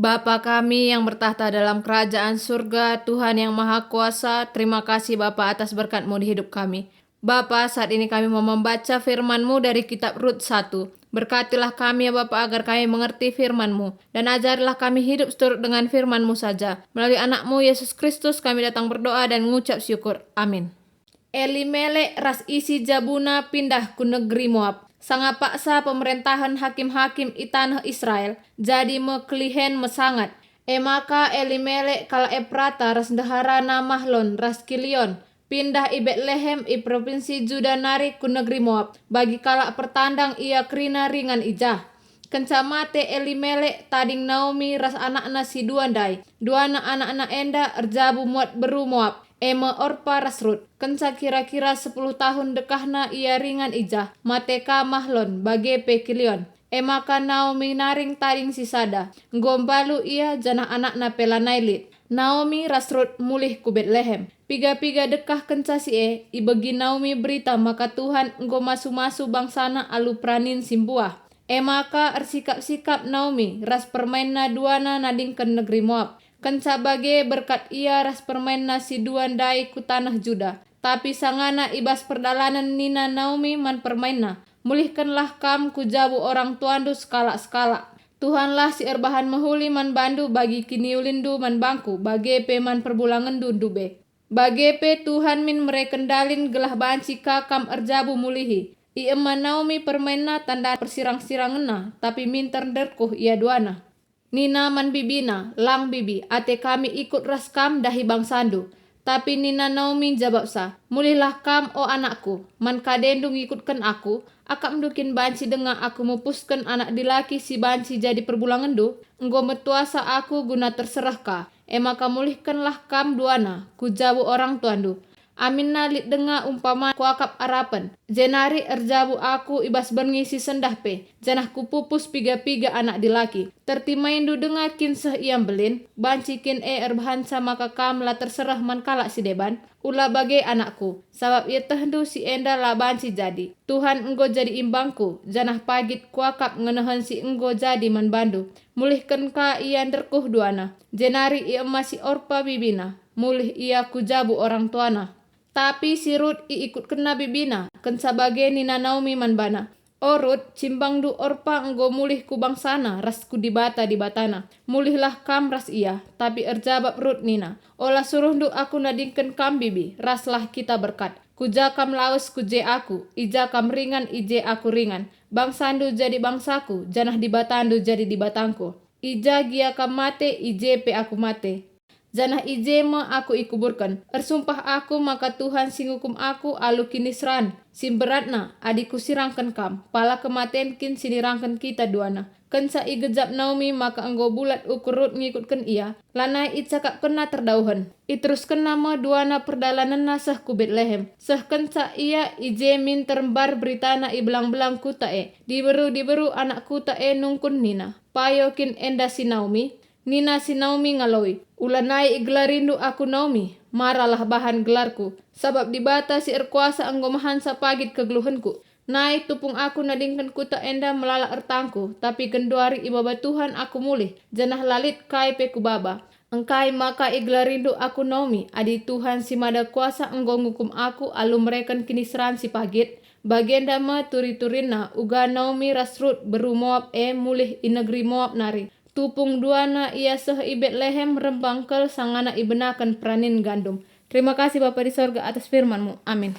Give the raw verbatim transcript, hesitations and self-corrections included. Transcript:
Bapa kami yang bertakhta dalam kerajaan surga, Tuhan yang Maha Kuasa, terima kasih Bapa atas berkat-Mu di hidup kami. Bapa, saat ini kami mau membaca firman-Mu dari kitab Rut satu. Berkatilah kami ya Bapa agar kami mengerti firman-Mu, dan ajarilah kami hidup seturut dengan firman-Mu saja. Melalui Anak-Mu Yesus Kristus kami datang berdoa dan ngucap syukur. Amin. Elimelek ras isi jabuna pindah ku negeri Moab. Sanga paksa pemerentahen hakim-hakim i taneh Israel, jadi me kelihen mesangat. E maka Elimelek kalak Eprata ras ndeharana Mahlon ras Kilion pindah i Betlehem i propinsi Juda nari ku negeri Moab, bagi kalak pertandang ia kerina ringan i jah. Kenca mate Elimelek, tading Naomi ras anakna si dua ndai. Duana anakna enda erjabu muat beru Moab, e me Orpa ras Rut. Kenca kira-kira sepuluh tahun dekahna ia ringan i jah, mate ka Mahlon, bage pe Kilion. E maka Naomi naring tading si sada, enggo mbalu ia, janah anakna pe lanai lit. Naomi ras Rut mulih ku Betlehem. Piga-piga dekah kenca si e, ibegi Naomi berita maka Tuhan enggo masu-masu bangsaNa alu peranin si mbuah. E maka ersikap-sikap Naomi ras permainna duana nadingken negeri Moab. Kenca bage berkat ia ras permainna si dua ndai ku taneh Juda. Tapi sangana i bas perdalanen nina Naomi man permainna, "Mulihkenlah kam ku jabu orang tuandu sekalak-sekalak. Tuhanlah si erbahan mehuli man bandu bagi kiniulinndu man bangku, bage pe man perbulangenndu ndube. Bage pe Tuhan min mereken dalin gelah banci ka kam erjabu mulihi." Iema Naomi permainna tanda persirang-sirangenna, tapi minter nderkuh ia duana. Nina man bibina, "Lang bibi, ate kami ikut ras kam ndahi bangsandu." Tapi nina Naomi njabapsa, "Mulihlah kam, o anakku, man kadendu ngikutken aku. Akapndu kin banci denga aku mupusken anak dilaki si banci jadi perbulangenndu? Enggo metuasa aku guna tersereh ka. E maka mulihkenlah kam duana ku jabu orang tuandu. Aminna lit denga umpama kuakap arapen, jenari erjabu aku i bas berngi si sendah pe, janah kupupus piga-piga anak dilaki. Tertimaindu denga kin seh ia mbelin? Banci kin e erbahanca maka kam la tersereh man kalak si deban? Ula bage, anakku, sabap ietehndu si enda la banci jadi. Tuhan enggo jadi imbangku, janah pagit kuakap ngenehen si enggo jadi man bandu. Mulihken ka ia nderkuh duana, jenari iema si Orpa bibina, mulih ia ku jabu orang tuana." Tapi si Rut iikutkenna bibina. Kenca bage nina Naomi man bana, "O Rut, cimbangndu Orpa enggo mulih ku bangsana ras ku dibata-dibatana. Mulihlah kam ras ia." Tapi erjabap Rut nina, "Ola suruhndu aku nadingken kam bibi, raslah kita berkat. Ku ja kam lawes, ku je aku, i ja kam ringan, i je aku ringan. Bangsandu jadi bangsaku, janah dibatandu jadi dibatangku. I ja gia kam mate, i je pe aku mate, janah i je me aku ikuburken. Ersumpah aku maka Tuhan si ngukum aku alu kiniseran si mberatna, adi kusirangken kam, pala kematen kin si nirangken kita duana." Kenca igejap Naomi maka enggo bulat ukur Rut ngikutken ia, lanai icakapkenna terdauhen. Iteruskenna me duana perdalanenna seh ku Betlehem. Seh kenca ia i je minter mbar beritana i belang-belang kuta e. Diberu-diberu anak kuta e nungkun nina, "Payo kin enda si Naomi?" Nina si Naomi ngaloi, "Ulanai igelarindu aku Naomi, maralah bahan gelarku, sabap Dibata si Erkuasa enggo mahanca pagit kegeluhenku. Nai tupung aku nadingken kuta enda melala ertangku, tapi genduari ibaba Tuhan aku mulih, janah la lit kai pe kubaba. Engkai maka igelarindu aku Naomi, adi Tuhan si Mada Kuasa enggo ngukum aku alu mereken kiniseran si pagit?" Bagenda me turi-turinna uga Naomi ras Rut beru Moab e mulih i negeri Moab nari. Tupung duana ia seh i Betlehem rembang kal sangana ibenaken peranin gandum. Terima kasih Bapa di sorga atas firman-Mu. Amin.